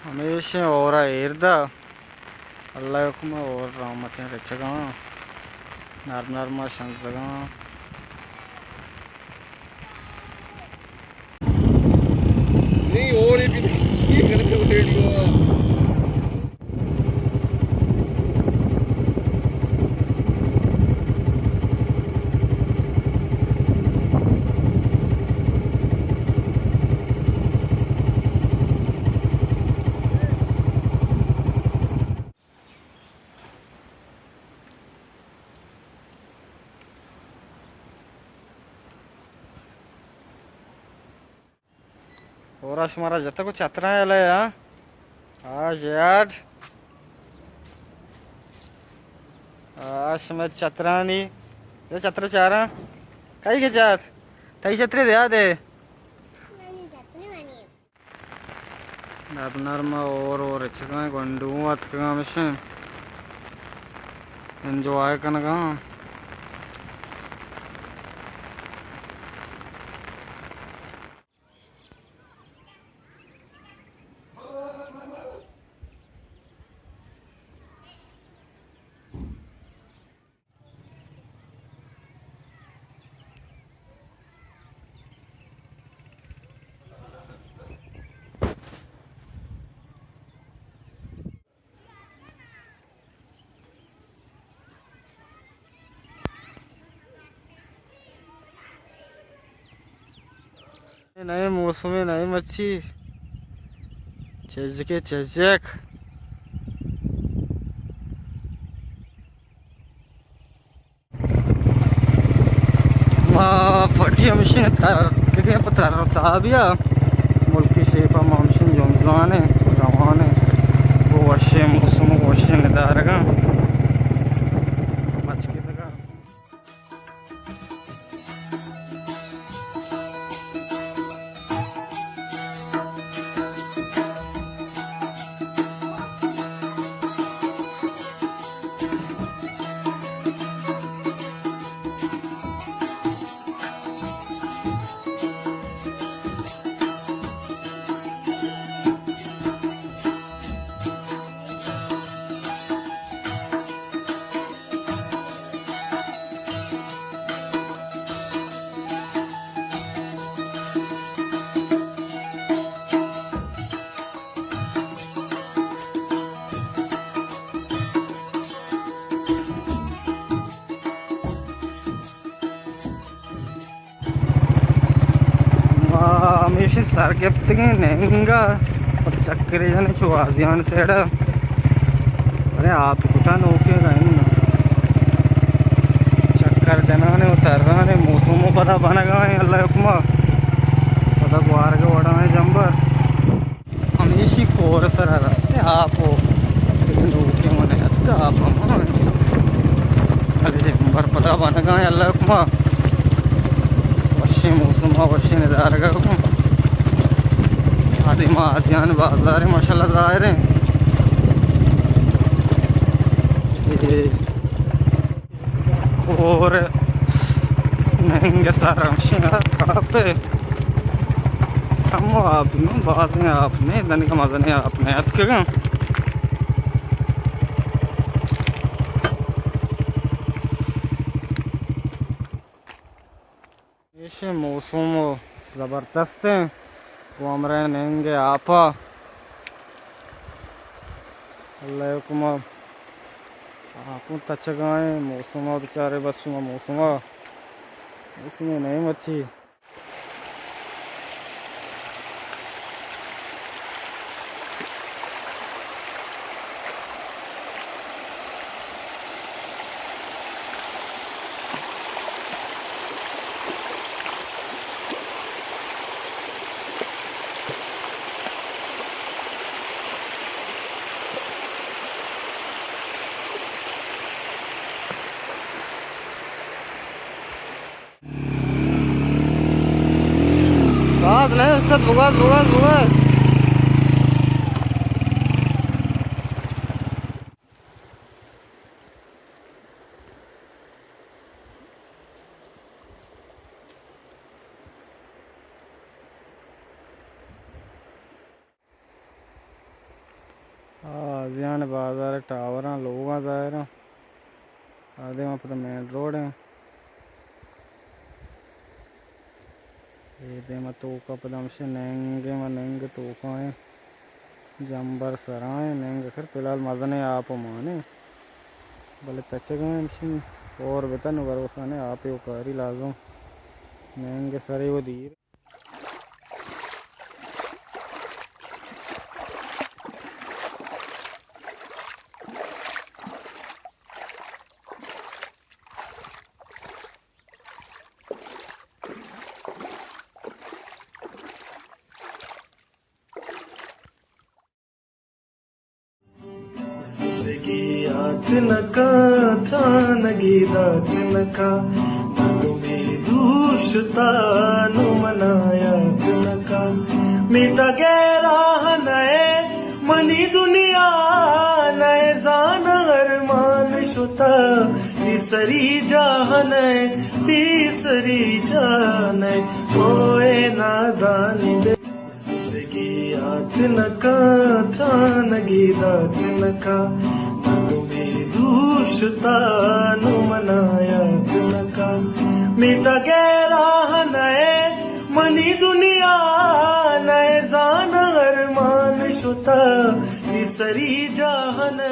ہمیشیں ہور ءَ ایر دات، اللہ ءِ حکم ءَ ہور رحمتیں رچگ ءَ اَنت، نرم نرم ءَ شنزگ ءَ اَنت۔ نہیں، ہور ءَ بھی نہیں، یہ کرنے کو ریڈیو۔ ہور ءَ شمارا جتگ ءُ چتراں یلہ ءَ، ہاں؟ آ یار۔ آ شمئے چترانی۔ اے چتر چاراں۔ کئی کے چات؟ تئی چترے دیا دے۔ نرم نرم ءَ ہور ہور رچگ ءَ اَنت، گونڈو اتکگ ءَ اَنت، ہمیشیں انجوائے کنگ ءَ اَنت۔ نئے موسم ءَ نئے مچھی، چجکے چجک۔ ما پٹی ہمشی تر، دگہ پہ تر تابیا۔ ملکی شیپ ءَ ما ہمشی جنزان ایں، روان ایں۔ گوں وشیں موسم ءُ وشیں ندارگاں مچکتگاں۔ ما ہمیشی سر گپتگیں نہنگ ءَ، پدا چکرے جنیں چو آزیان سیڈ ءَ۔ ارے آپ کتا نوکیں گائیں۔ چکر جنانے ءُ ترانے، موسم ءَ پدا بنگا ایں اللہ حکم ءَ۔ پدا گوارگ وڑا ایں جمبر۔ ہمیشی کور سرا رستے آپ ءُ نوکیں من اتکا آپ ہم۔ بلے جمبر پدا بنگا ایں اللہ حکم ءَ۔ وشیں موسم ءَ وشیں ندارگ ءَ۔ آدی ما آزیان بازار ماشاءاللہ ظاہر ایں۔ اے اور نہنگ ءِ تہا رمشیں آپ ءَ۔ کمو آپ نہ، بازیں آپ نہ، دنیگہ مزنیں آپ نہ اتکگاں۔ ایشیں موسم زبردست ایں، گوں ہمراہ نہنگ ءِ آپ ءَ۔ اللہ حکم ءَ آپ اوں تچگا ایں، موسم ءَ بچارے، بس شما موسم ءَ، موسم ءَ نئے مچی۔ باز نہ، استاد، بگوز، بگوز، بگوز۔ آ، زیان بازار ٹاوراں، لوگاں ظاہراں۔ آ دیما پدا مین روڈ ایں۔ اے دیما توکا پدا ہمشی نینگ ایں، ما نینگ توکا ایں۔ جمبر سرا ایں، نینگ اخر فی الحال مزنیں آپ ءَ مان ایں۔ بلے تچگا ایں ہمشی، اور بتا نو بھروسہ نے، آپ ءَ کاری لازم۔ نینگ سرے و دیر۔ زندگی آتنکا، ترانگی داتنکا، مردمی دور شتا، نو منا یاتنکا۔ میتا گیرا نئے، منی دنیا نئے، زان ارمان شتا، پیسری جاہ نئے، پیسری جاہ نئے، اوئے نادانی دے۔ زندگی آتنکا، ترانگی داتنکا، مردمی دور شتا، نو منا یاتنکا۔ میتا گیرا نئے، منی دنیا نئے، زان ارمان شتا، پیسری جاہ نئے۔